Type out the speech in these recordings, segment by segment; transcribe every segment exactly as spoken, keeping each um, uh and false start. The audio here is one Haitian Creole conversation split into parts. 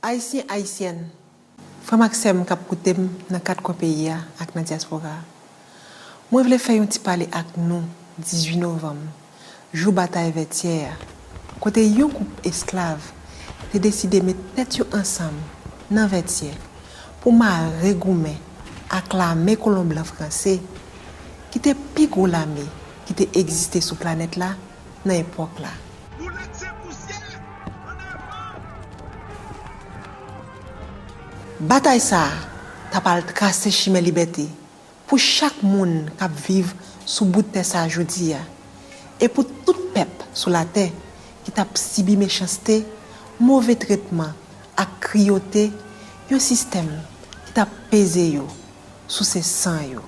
Ayisyen, Ayisyèn, frè m ak sè m k ap koute m nan kat kwen peyi a ak nan dyaspora a, mwen vle fè yon ti pale ak nou dizuit novanm, jou batay Vètyè a, kote yon gwoup esklav te deside met tèt yo ansanm nan Vètyè pou mare goumen ak lame kolon blan franse, ki te pi gwo lame ki te egziste sou planèt la nan epòk la. Batay sa a t ap al trase chimen libète pou chak moun k ap viv sou bout tè sa a jodi a, e pou tout pèp sou latè ki t ap sibi mechanste, move tretman ak kriyote yon sistèm ki t ap peze yo, souse san yo.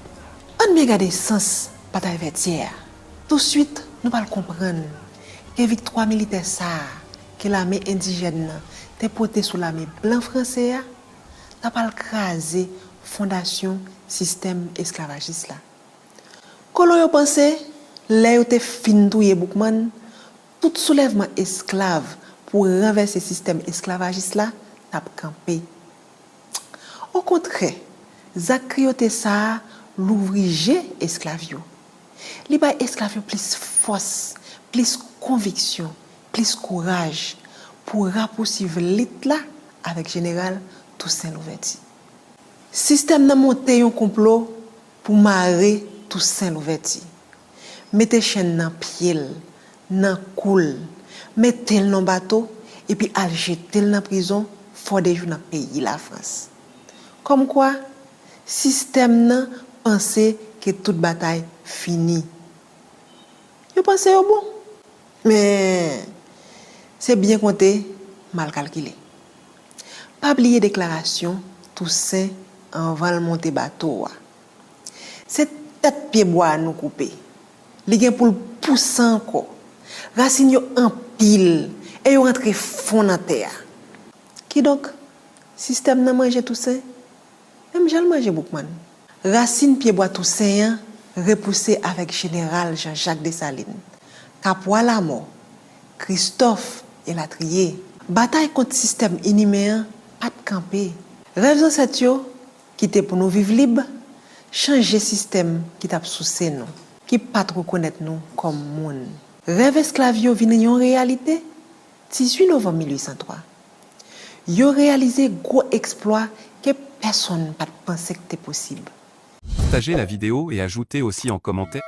Ann byen gade sans batay Vètyè a. Touswit, nou pral konprann ke viktwa militè sa a ke lame endijèn nan te pote sou lame blan franse a, t ap al kraze fondasyon sistèm esklavajis la. Kolon yo panse, lè yo te fin touye Boukman, tout soulèvman esklav pou ranvèse sistèm esklavajis la t ap kanpe. Okontrè, zak kriyote sa a louvri je esklav yo. Li bay esklav yo plis fòs, plis konviksyon, plis kouraj pou rapousuiv lit la avèk Jeneral Tousen Louvèti. Sistèm nan monte yon konplo pou mare Tousen Louvèti, mete chenn nan pye l, nan kou l, mete l nan bato, epi al jete l nan prizon Fòdejou nan peyi Lafrans. Kòmkwa, sistèm nan panse ke tout batay fini. Yo panse yo bon. Men, se byen konte, mal kalkile. Pa bliye deklarasyon Tousen anvan l monte bato a. Se tèt pyebwa a nou koupe. Li gen pou l pouse ankò. Rasin yo anpil e yo rantre fon nan tè a. Kidonk, sistèm nan manje Tousen, menm jan l manje Boukman. Rasin pyebwa Tousen an repouse avèk Jeneral Jean-Jacques Dessalines, Kapwa Lamò, Kristòf, elatriye. Batay kont sistèm inimen an pa t kanpe. Rèv zansèt yo, ki te pou nou viv lib, chanje sistèm ki t ap souse nou, ki pa t rekonèt nou kòm moun. Rèv esklav yo vin yon reyalite dizuit novanm mil uit san twa. Yo reyalize gwo eksplwa ke pèsonn pa t panse k te posib. Partagez la vidéo et ajoutez aussi en commentaire.